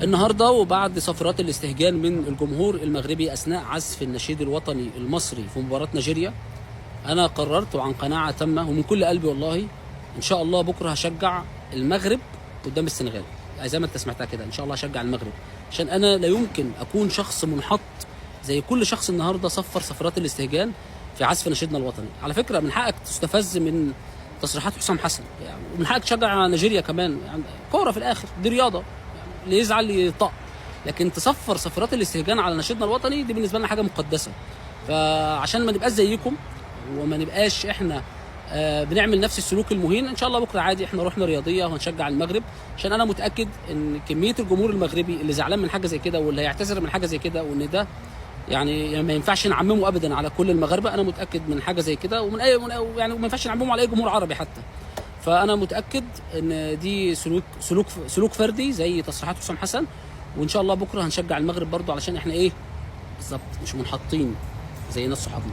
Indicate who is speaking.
Speaker 1: النهارده وبعد صفارات الاستهجان من الجمهور المغربي اثناء عزف النشيد الوطني المصري في مباراة نيجيريا، انا قررت وعن قناعة تامة ومن كل قلبي والله ان شاء الله بكره هشجع المغرب قدام السنغال. زي ما انت سمعتها كده، ان شاء الله هشجع المغرب، عشان انا لا يمكن اكون شخص منحط زي كل شخص النهارده صفر صفارات الاستهجان في عزف نشيدنا الوطني. على فكرة من حقك تستفز من تصريحات حسام حسن يعني، ومن حقك تشجع نيجيريا كمان، يعني كورة في الاخر دي رياضة، يعني اللي يزعل يطق، لكن تصفر صفارات الاستهجان على نشيدنا الوطني دي بالنسبة لنا حاجة مقدسة. فعشان ما نبقاش زيكم وما نبقاش احنا بنعمل نفس السلوك المهين، ان شاء الله بكره عادي احنا روحنا رياضية وهنشجع المغرب، عشان انا متاكد ان كمية الجمهور المغربي اللي زعلان من حاجة زي كده واللي هيعتذر من حاجة زي كده، وان ده يعني ما ينفعش نعممه ابدا على كل المغاربة. انا متاكد من حاجة زي كده ومن اي يعني ما ينفعش نعممه على اي جمهور عربي حتى. فانا متاكد ان دي سلوك فردي زي تصريحات حسام حسن، وان شاء الله بكره هنشجع المغرب برضو علشان احنا ايه بالظبط مش منحطين زي ناس صحابنا.